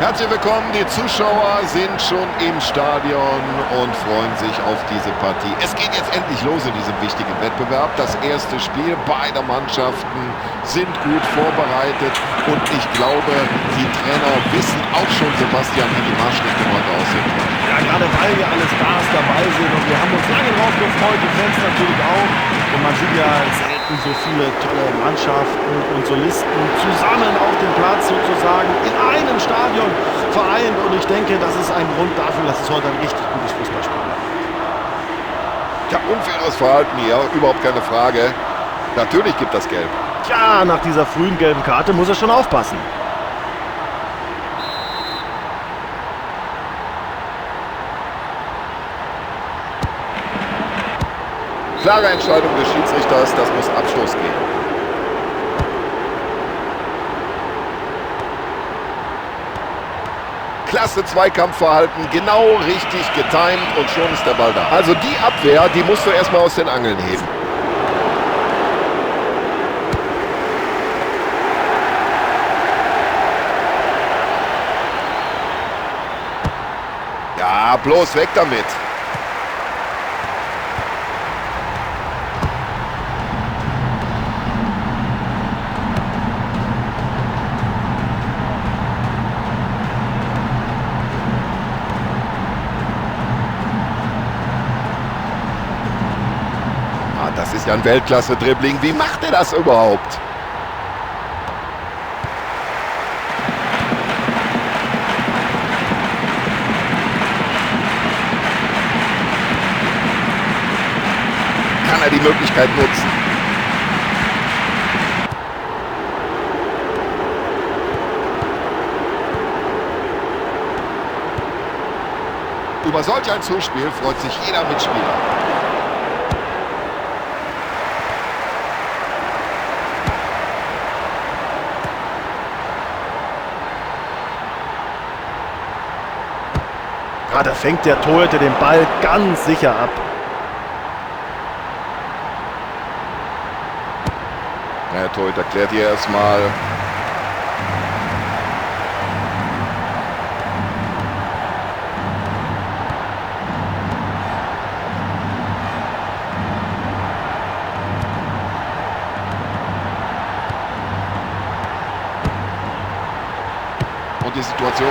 Herzlich willkommen, die Zuschauer sind schon im Stadion und freuen sich auf diese Partie. Es geht jetzt endlich los in diesem wichtigen Wettbewerb. Das erste Spiel beider Mannschaften sind gut vorbereitet und ich glaube, die Trainer wissen auch schon, Sebastian, wie die Marschrichtung heute aussehen wird. Ja, gerade weil ja alle Stars dabei sind und wir haben uns lange drauf gefreut, die Fans natürlich auch. Und man sieht ja selten so viele tolle Mannschaften und Solisten zusammen auf dem Platz sozusagen in einem Stadion vereint. Und ich denke, das ist ein Grund dafür, dass es heute ein richtig gutes Fußballspiel wird. Tja, unfaires Verhalten hier, überhaupt keine Frage. Natürlich gibt das Gelb. Tja, nach dieser frühen gelben Karte muss er schon aufpassen. Klare Entscheidung des Schiedsrichters, das muss Abstoß geben. Klasse Zweikampfverhalten, genau richtig getimt und schon ist der Ball da. Also die Abwehr, die musst du erstmal aus den Angeln heben. Ja, bloß weg damit. Das ist ja ein Weltklasse-Dribbling. Wie macht er das überhaupt? Kann er die Möglichkeit nutzen? Über solch ein Zuspiel freut sich jeder Mitspieler. Ja, da fängt der Torhüter den Ball ganz sicher ab. Der Torhüter klärt hier erstmal. Und die Situation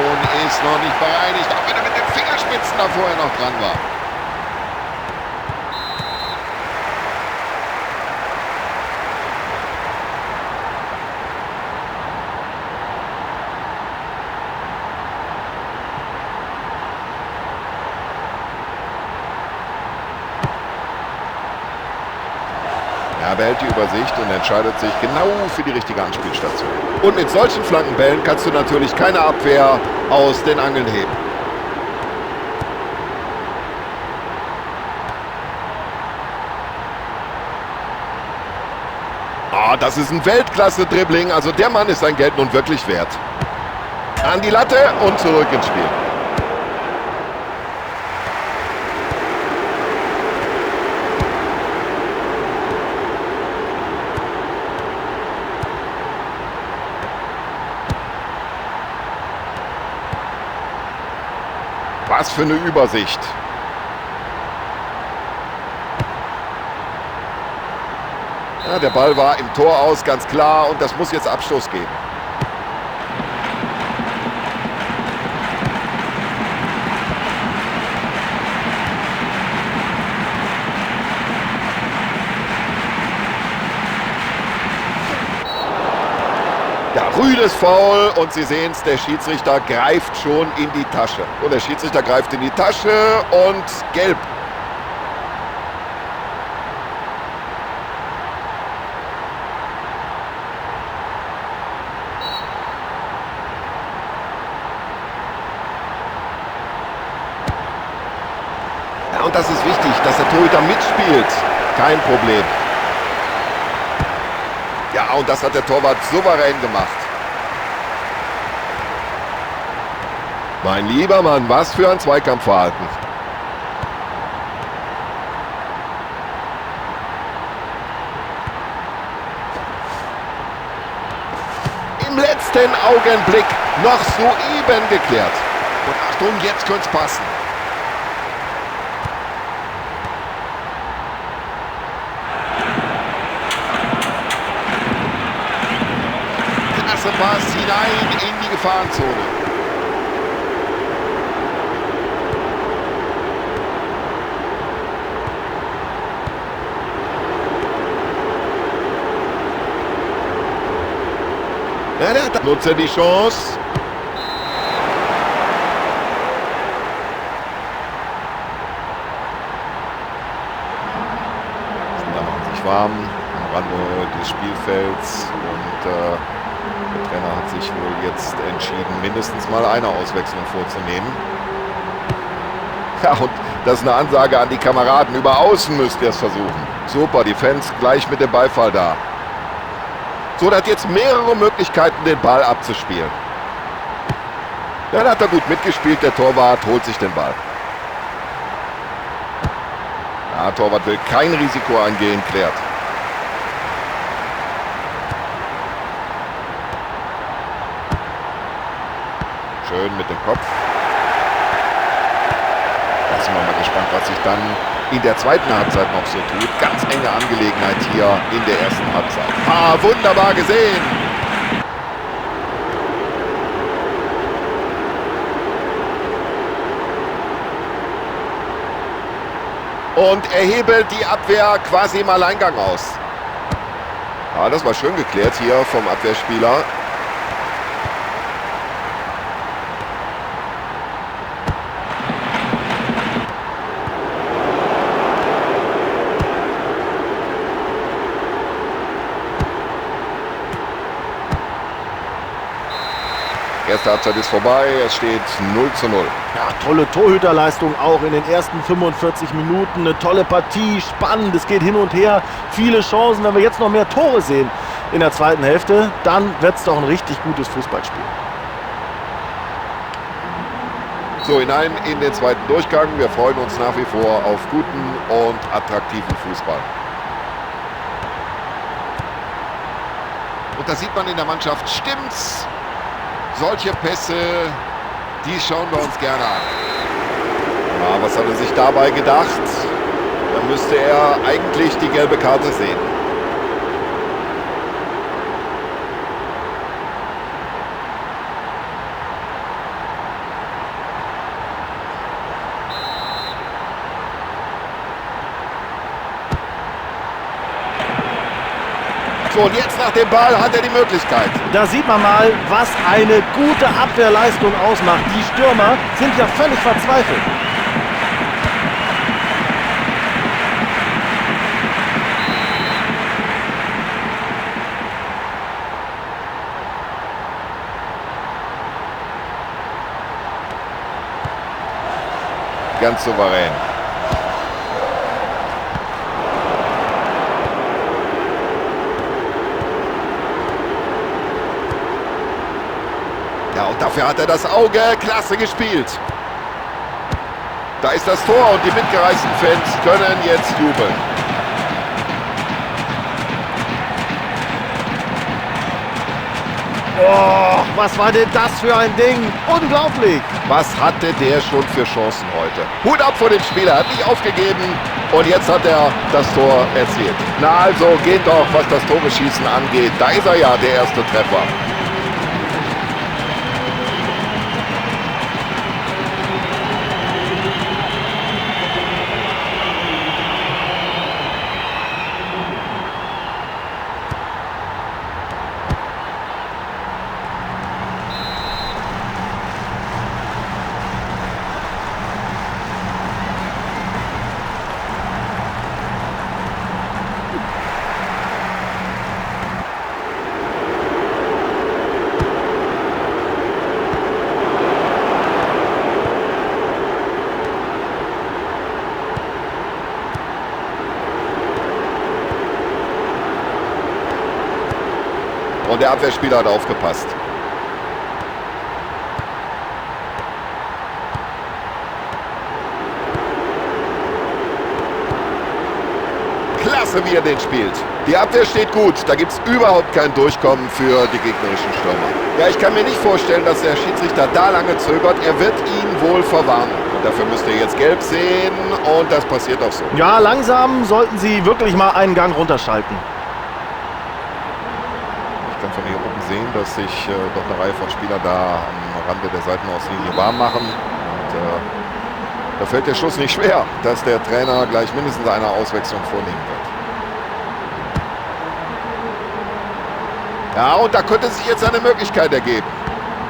ist noch nicht bereinigt, auch wenn er mit den Fingerspitzen da vorher noch dran war. Er behält die Übersicht und entscheidet sich genau für die richtige Anspielstation. Und mit solchen Flankenbällen kannst du natürlich keine Abwehr aus den Angeln heben. Ah, das ist ein Weltklasse-Dribbling. Also der Mann ist sein Geld nun wirklich wert. An die Latte und zurück ins Spiel. Was für eine Übersicht. Ja, der Ball war im Tor aus, ganz klar. Und das muss jetzt Abstoß geben. Ja, rüdes Foul und Sie sehen's, der Schiedsrichter greift schon in die Tasche. Und der Schiedsrichter greift in die Tasche und gelb. Ja, und das ist wichtig, dass der Torhüter mitspielt. Kein Problem. Ja, und das hat der Torwart souverän gemacht. Mein lieber Mann, was für ein Zweikampfverhalten. Im letzten Augenblick Noch soeben geklärt. Und Achtung, jetzt könnte es passen. Klasse Pass hinein in die Gefahrenzone. Ja, der nutzt er die Chance. Da machen sich warm am Rande des Spielfelds und der Trainer hat sich wohl jetzt entschieden, mindestens mal eine Auswechslung vorzunehmen. Ja, und das ist eine Ansage an die Kameraden. Über außen müsst ihr es versuchen. Super, die Fans gleich mit dem Beifall da. So, der hat jetzt mehrere Möglichkeiten, den Ball abzuspielen. Dann hat er gut mitgespielt, der Torwart holt sich den Ball. Ja, Torwart will kein Risiko eingehen, klärt. Schön mit dem Kopf. Da sind wir mal gespannt, was sich dann in der zweiten Halbzeit noch so tut. Ganz enge Angelegenheit hier in der ersten Halbzeit. Ah, wunderbar gesehen. Und er hebelt die Abwehr quasi im Alleingang aus. Ja, das war schön geklärt hier vom Abwehrspieler. Erste Halbzeit ist vorbei, es steht 0:0. Ja, tolle Torhüterleistung auch in den ersten 45 Minuten. Eine tolle Partie, spannend, es geht hin und her. Viele Chancen, wenn wir jetzt noch mehr Tore sehen in der zweiten Hälfte, dann wird es doch ein richtig gutes Fußballspiel. So, hinein in den zweiten Durchgang. Wir freuen uns nach wie vor auf guten und attraktiven Fußball. Und da sieht man in der Mannschaft, stimmt's? Solche Pässe, die schauen wir uns gerne an. Ja, was hat er sich dabei gedacht? Da müsste er eigentlich die gelbe Karte sehen. So, und jetzt nach dem Ball hat er die Möglichkeit. Da sieht man mal, was eine gute Abwehrleistung ausmacht. Die Stürmer sind ja völlig verzweifelt. Ganz souverän. Ja, und dafür hat er das Auge. Klasse gespielt. Da ist das Tor und die mitgereisten Fans können jetzt jubeln. Oh, was war denn das für ein Ding? Unglaublich! Was hatte der schon für Chancen heute? Hut ab vor dem Spieler, hat nicht aufgegeben und jetzt hat er das Tor erzielt. Na also, geht doch, was das Tore-Schießen angeht. Da ist er ja, der erste Treffer. Und der Abwehrspieler hat aufgepasst. Klasse, wie er den spielt. Die Abwehr steht gut. Da gibt es überhaupt kein Durchkommen für die gegnerischen Stürmer. Ja, ich kann mir nicht vorstellen, dass der Schiedsrichter da lange zögert. Er wird ihn wohl verwarnen. Und dafür müsst ihr jetzt gelb sehen. Und das passiert auch so. Ja, langsam sollten sie wirklich mal einen Gang runterschalten. Ich kann von hier oben sehen, dass sich doch eine Reihe von Spielern da am Rande der Seitenauslinie warm machen. Und da fällt der Schuss nicht schwer, dass der Trainer gleich mindestens eine Auswechslung vornehmen wird. Ja, und da könnte sich jetzt eine Möglichkeit ergeben.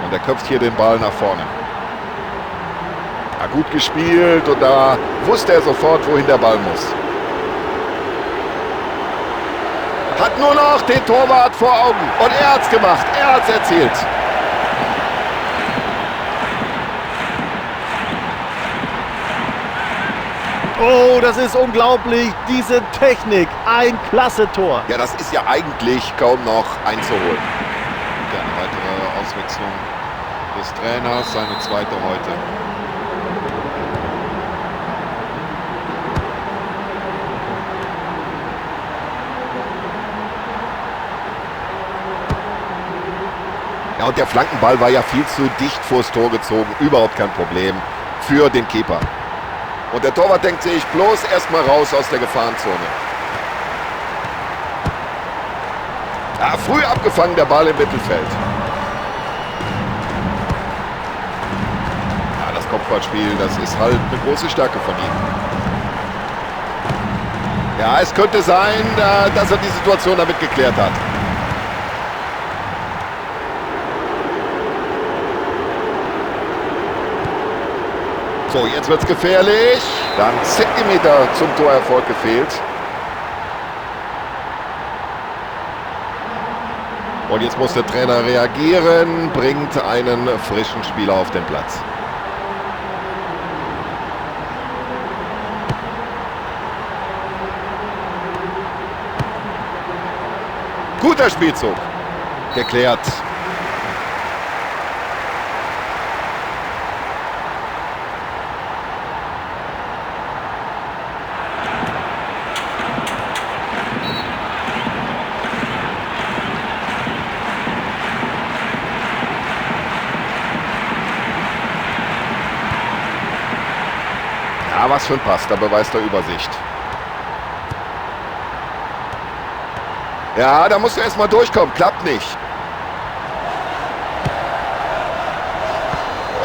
Und er köpft hier den Ball nach vorne. Ja, gut gespielt und da wusste er sofort, wohin der Ball muss. Hat nur noch den Torwart vor Augen. Und er hat's gemacht, er hat's erzielt. Oh, das ist unglaublich. Diese Technik. Ein klasse Tor. Ja, das ist ja eigentlich kaum noch einzuholen. Ja, eine weitere Auswechslung des Trainers, seine zweite heute. Ja, und der Flankenball war ja viel zu dicht vors Tor gezogen. Überhaupt kein Problem für den Keeper. Und der Torwart denkt sich bloß erstmal raus aus der Gefahrenzone. Ja, früh abgefangen der Ball im Mittelfeld. Ja, das Kopfballspiel, das ist halt eine große Stärke von ihm. Ja, es könnte sein, dass er die Situation damit geklärt hat. So, jetzt wird's gefährlich. Dann Zentimeter zum Torerfolg gefehlt. Und jetzt muss der Trainer reagieren, bringt einen frischen Spieler auf den Platz. Guter Spielzug. Geklärt. Ja, was für ein Pass, da beweist er Übersicht. Ja, da musst du erstmal durchkommen, klappt nicht.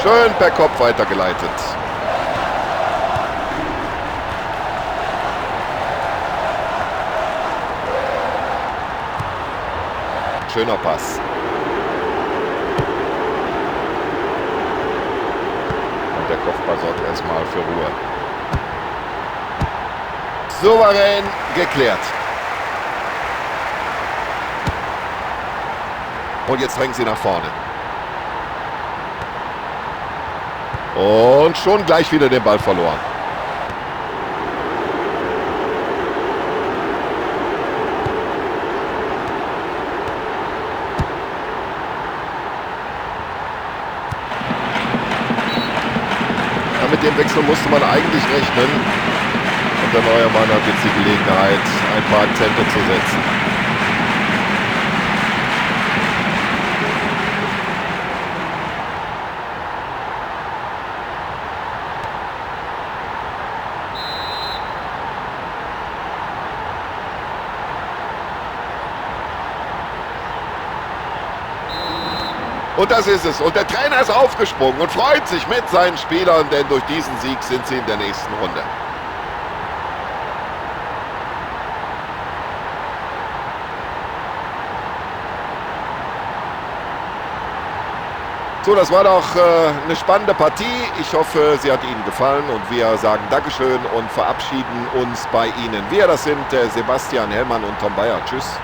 Schön per Kopf weitergeleitet. Schöner Pass. Und der Kopfball sorgt erstmal für Ruhe. Souverän geklärt. Und jetzt drängen sie nach vorne. Und schon gleich wieder den Ball verloren. Ja, mit dem Wechsel musste man eigentlich rechnen. Und der neue Mann hat jetzt die Gelegenheit, ein paar Akzente zu setzen. Und das ist es. Und der Trainer ist aufgesprungen und freut sich mit seinen Spielern, denn durch diesen Sieg sind sie in der nächsten Runde. So, das war doch eine spannende Partie. Ich hoffe, sie hat Ihnen gefallen und wir sagen Dankeschön und verabschieden uns bei Ihnen. Wir, das sind Sebastian Hellmann und Tom Bayer. Tschüss.